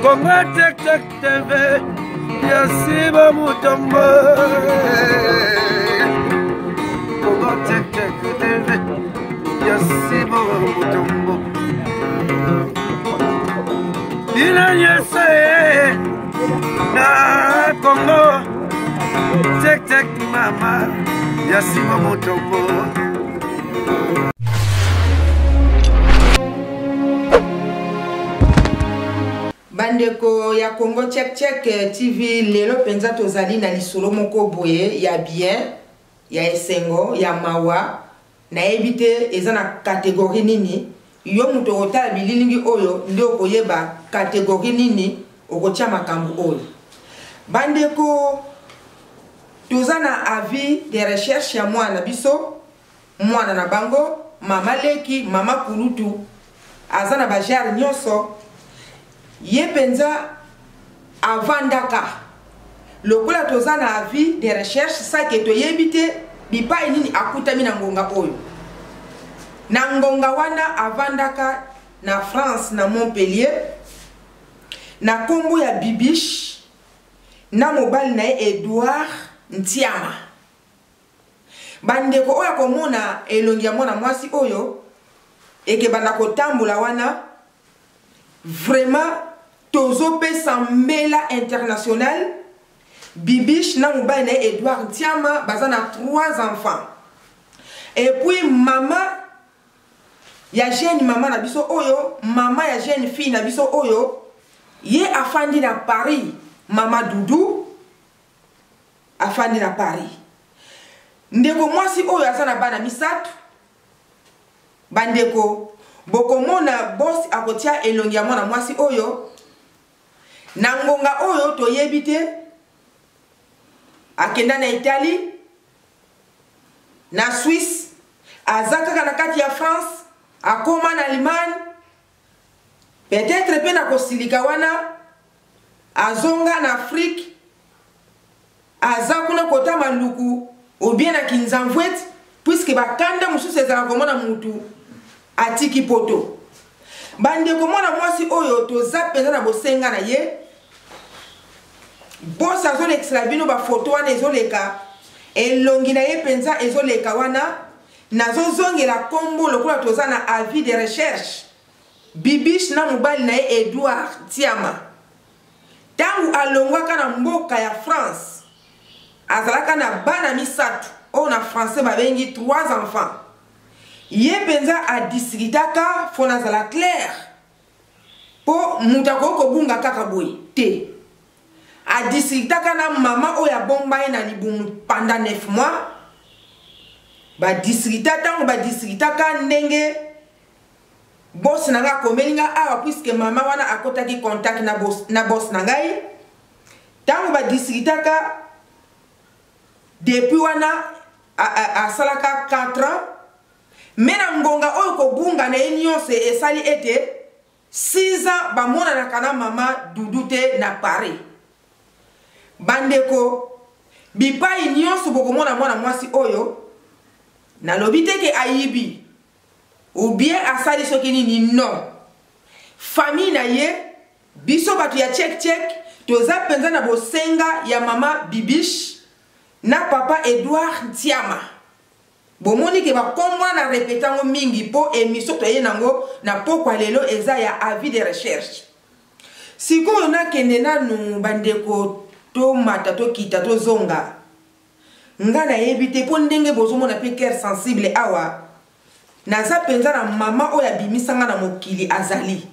Congo Tek Tek TV ya Siba Mutombo. Congo Tek Tek TV ya Siba Mutombo. Bino nyonso ye na Congo Tek Tek mama ya Siba Mutombo. Bandeko ya Congo Check Check eh, TV, lelo mpenza tozali na lisolo moko boye ya bien, ya esengo, ya mawa. Nayebi te eza na categorie nini. Yo moto okotala bililingi oyo nde okoyeba categorie nini okotia makambo oyo. Bandeko, toza na avis de recherche ya mwana na biso mwana na bango mama leki mama kulutu aza na bajare nyonso ye mpenza avandaka lokola toza na avis de recherche sake toyebi te bipai nini akutami na ngonga oyo na ngonga wana avandaka na france na montpellier na nkombo ya bibiche na mobali na ye edouard ntiama Bandeko oyo akomona elongi ya mwana mwasi oyo ekebanda kotambola wana vraiment tozopesa mbela international Bibiche na mobali na ye Edouard Ntiama baza na trois enfants et puis mama ya jeune mama na biso oyo mama ya jeune fille na biso oyo ye afandi na Paris mama Doudou afandi na Paris. Ndeko mwasi oyo aza na bana misato. Bandeko, bokomona boss akotia elongi ya mwana mwasi oyo na ngonga oyo toyebi te akenda na Italie na Suisse aza kaka na kati ya France akoma na Allemagne peut-être mpe na kosilika wana azonga na Afrique aza kuna kota maluku ou bien na kinzamvuete puisque bakanda mosusu ezalaka komona mutu atiki poto bandeko mwana mwasi oyo toza mpenza na bosenga na ye bosi azolekisela bino bafoto wana ezoleka elongi na ye mpenza ezoleka wana nazozongela nkombo lokola toza na avis de recherche Bibiche na mobali na ye Edouard Tiama ntango alongwaka na mboka ya France azalaka na bana misato oyo na français babengi trois enfants ye mpenza adiskitaka fo nazala claire mpo moto akoki kobunga kaka boye te adiskitaka na mama oyo abomba ye na libumu pendant 9 mois badiskita ntango badiskitaka ndenge Boss na ngai akomeli ngai awa puisque mama wana akotaki contact na boss na, boss na ngai ntango badiskitaka depuis wana asalaka 4 ans me na ngonga oyo kobunga na ye nyonso esali ete 6 ans bamonanaka na mama dudu te na paris bandeko bipai nyonso bokomona mwana mwasi oyo nalobi te ke ayibi ou bien asali soki nini non famille na ye biso bato ya check check toza mpenza na bosenga ya mama bibiche na papa edouard ntiama bomoni ke bakombo wana repete yango mingi mpo emission toye nango na pokwa lelo eza ya avis de recherche sikoyo nakende nanu bandeko tomata tokita tozonga Nga nayebi te po ndenge bozomona pe cœur sensible awa naza penza na mama oyo abimisa nga na mokili azali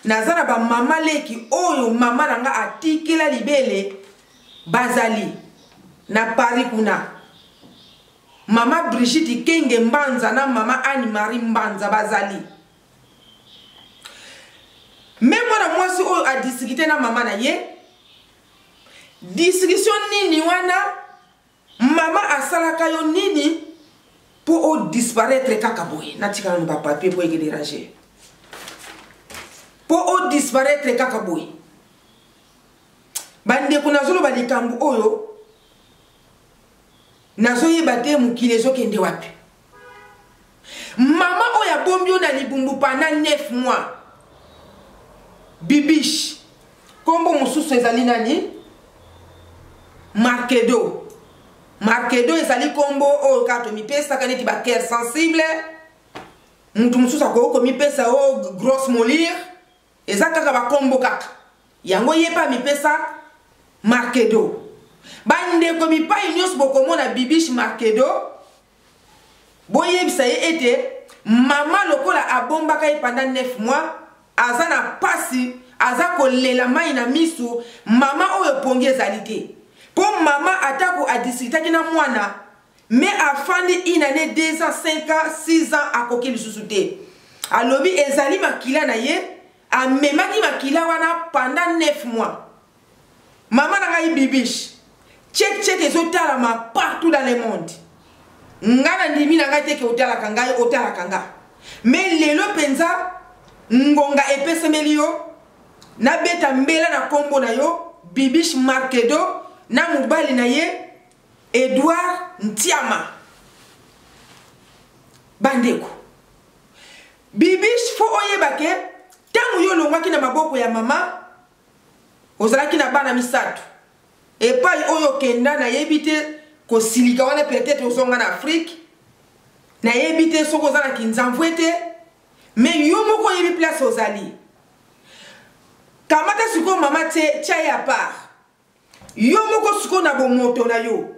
naza na ba mama leki oyo mama na nga atikela libele bazali na Paris kuna mama Brigitte Kenge Mbanza na mama Anne Marie Mbanza bazali me mwana mwasi oyo adisikite na mama na ye Discussion nini wana mama asalaka yo nini mpo o disparaître kaka boye natika nanu bapapier mpo eke déranger mpo o disparaître kaka boye bandeko nazoloba likambo oyo nazoyeba te mokili ezokende wapi mama oyo abombi yo na libumbu pendant 9 mois bibiche. Kombo mosusu ezali nani? Markedo. Markedo ezali kombo oyo kaka tomipesaka neti ba cœur sensible. Mutu mosusu akoki komipesa o oh, grosse molire. Eza kaka ba kombo kaka. Yango ye pe amipesa Markedo. Bandeko bipai nyonso bokomona Bibiche Markedo, boyebisa ye ete mama lokola abombaka ye pendant 9 mois, aza na pasi, aza kolela mai na misu, mama oyo pongi ezali te. Po mama atako adiscutaki na mwana, mais afandi une année, 2 ans, 5 ans, 6 ans akoki lisusu te. Alobi ezali makila na ye, amemaki makila wana pendant 9 mois. Mama na ngai Bibiche, check check ezotalama partout dans le monde. Nga na ndimi na ngai te ke otalaka ngai, otalaka nga. Mais lelo penza ngonga epesemeli yo, nabeta mbela na kombo na yo Bibiche Markedo na mobali na ye Edouard Ntiama. Bandeko, Bibiche faut oyeba ke ntango yo olongwaki na maboko ya mama ozalaki na bana misato epai oyo okenda nayebi te kosilika wana peut-être ozonga na Afrique nayebi te soki oza na kinzamvue te mais yo moko oyebi place ozali kamata sikoyo mama tie tia ye à part Yo moko sikoyo na bomoto na yo,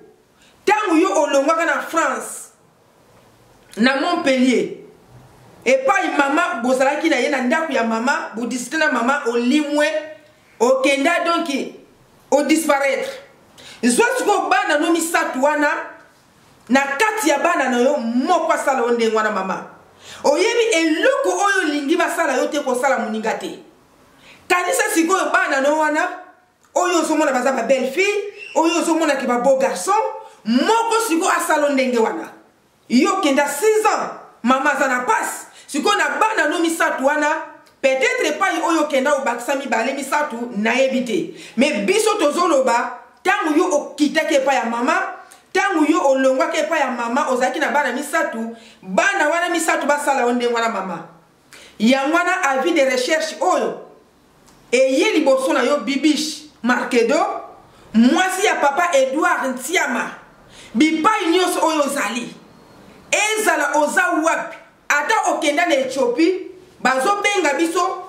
ntango yo olongwaka na France, na Montpellier, epai mama bozalaki na ye na ndako ya mama, bodiscute na mama, olimwe, okenda donc odisparaître. Zwa sikoyo bana no misato wana, na kati ya bana na yo moko asala yo ndenge wana mama. Oyebi eloko oyo olingi basala yo te, kosala moninga te. Kanisa sikoyo bana no wana oyo ozomona baza ba belle fille, oyo ozomona ke ba beau garçon, moko sikoyo asalo ndenge wana. Yo kenda 6 ans, mama aza na passe. Sikoyo na bana no misato wana, peut-être epai oyo okenda obakisa mibale misato, nayebi te. Mais biso tozoloba tango yo okitaki epai ya mama, tango yo olongwaki epai ya mama, ozalaki na bana misato, bana wana misato basala yo ndenge wana mama. Yango wana avis de recherche oyo eye liboso na yo Bibiche Markedo, mwasi ya papa Edouard Ntiama, bipai nyonso oyo ozali, ezala oza wapi, ata okenda na Ethiopie, bazobenga biso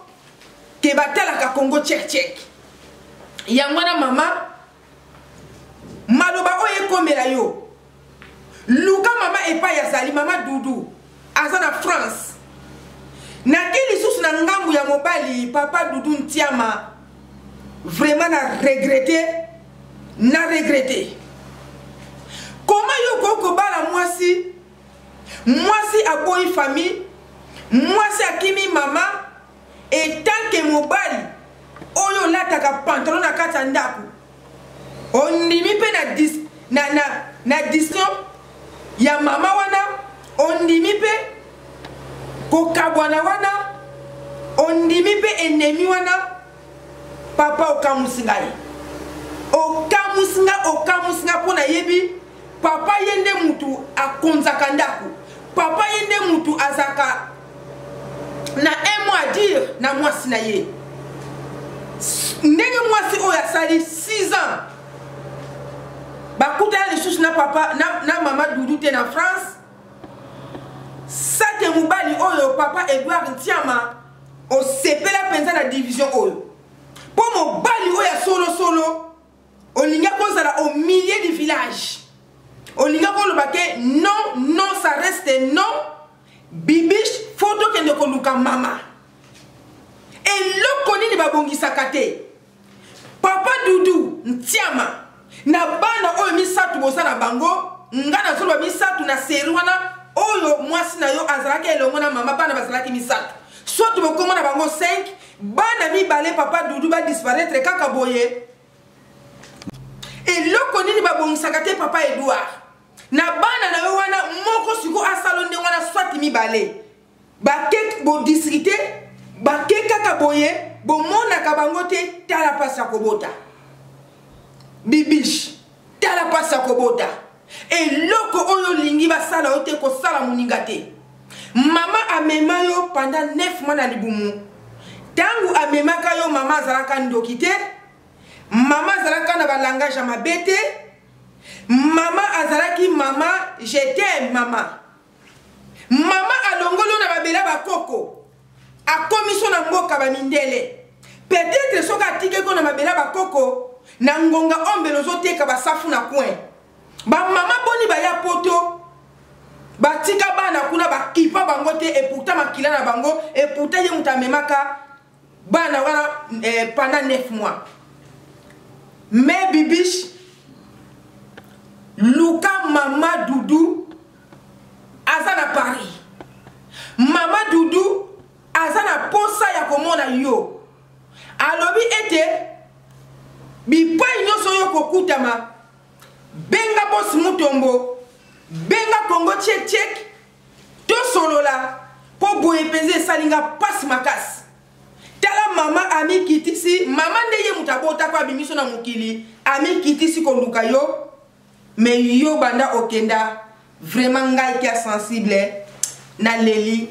ke batalaka Congo check check. Yango wana mama, maloba oyo ekomela yo, luka mama epai azali, mama Doudou aza na France. Nake lisusu na ngambu ya mobali papa Doudou Ntiama, vraiment na regrette, na regrette. Koma yo okoki kobala mwasi, mwasi aboyi famille, mwasi akimi mama, etant que mobali oyo olataka pantalon na kati ya ndako, ondimi mpe na dis, na, na, na discussion ya mama wana, ondimi mpe kokabwana wana, ondimi mpe ennemi wana. Papa okamusi ngai, okamusi ngai, okamusi ngai mpo nayebi papa ye nde mutu akonzaka ndako, papa ye nde mutu azalaka na un mot à dire na mwasi na ye. Ndenge mwasi oyo asali 6 ans bakutana lisusu na papa na, na mama Doudou te na France. Sake mobali oyo papa Edouard Ntiama osepela mpenza na division oyo, mpo mobali oyo ya solo solo olingaki ozala au milieu du village, olingaki oloba ke non non, ça reste non. Bibiche, faut tokende koluka mama. Eloko nini babongisaka te? Papa Doudou Ntiama na bana oyo misato boza na bango, nga nazoloba misato na seri wana oyo mwasi na yo azalaki elongo na mama, bana bazalaki misato, soit bokoma na bango 5, bana mibale papa Doudou ba disparaître kaka boye. Eloko nini babongisaka te papa Edouard na bana na yo wana, moko siko asalo ndenge wana, soit mibale bake bodistrite bake kaka boye, bomonaka bango te. Tala pasi ya kobota Bibiche, tala pasi ya kobota. Eloko oyo olingi basala yo te, kosala moninga te. Mama amema yo pendant 9 mois na libumu. Ntango amemaka yo mama azalaka ndoki te, mama azalaka na balangage ya mabe te, mama azalaki mama je t'aime mama. Mama alongoli yo na mabele ya bakoko, akomisi yo na mboka ba mindele. Peut-être soki atikaki yo na mabele ya bakoko, na ngonga oyo mbele ozoteka basafu na coin. Ba mama boni baya poto batika bana kuna bakipa bango te, et pourtant makila na bango, et pourtant ye moto amemaka bana wana pendant 9 mois. Mais Bibiche, luka mama Doudou aza na Paris. Mama Doudou aza na posa ya komona yo. Alobi ete bipai nyonso oyo kokutama, benga Boss Mutombo, benga Congo Tchek Tchek, tosolola po boye mpenza esali nga pasi makasi. Tala mama amikitisi, mama nde ye moto abotako abimiso na mokili, amikitisi koluka yo, mais yo banda okenda vraiment ngai kia sensible, naleli,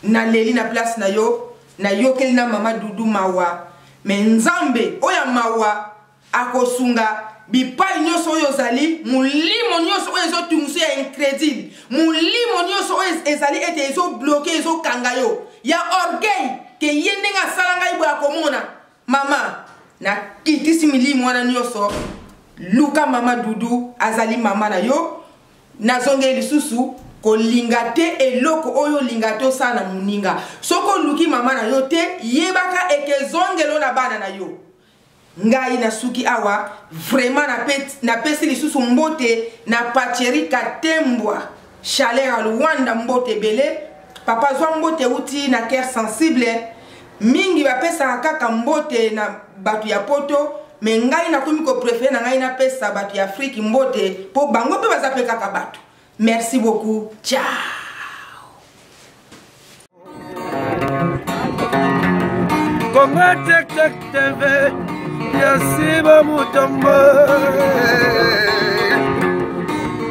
naleli na place na yo, nayokeli na mama Doudou mawa, mais Nzambe oyo mawa akosunga bipai nyonso oyo ozali, molimo nyonso oyo ezotungisa ya incrédule, molimo nyonso oyo ezali ete ezobloke, ezokanga yo ya orgueil ke ye ndenge asala ngai boye akomona. Mama, nakitisi milimo wana nyonso, luka mama Doudou azali mama na yo. Nazongeli lisusu kolinga te eloko oyo olinga te osala na moninga. Soki oluki mama na yo te, yebaka eke ezongelo na bana na yo. Ngai nasuki awa, vraiment napesi lisusu mbote na Pacheri Katembwa, chaleur ya Luanda, mbote ebele. Papa zwa mbote uti na cœur sensible. Mingi bapesaka kaka mbote na bato ya poto, mais ngai nakomi ko préférer na ngai napesa bato ya Afrique mbote po bango pe baza pe kaka bato. Merci beaucoup. Ciao. Congo Tchek Tchek TV, Yasiba Mutombo.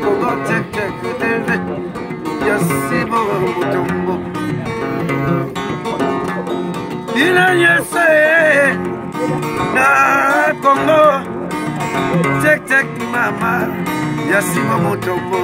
Congo Tchek Tchek TV, Yasiba Mutombo. Ina nyese na Congo Tchek Tchek mama, Yasiba Mutombo.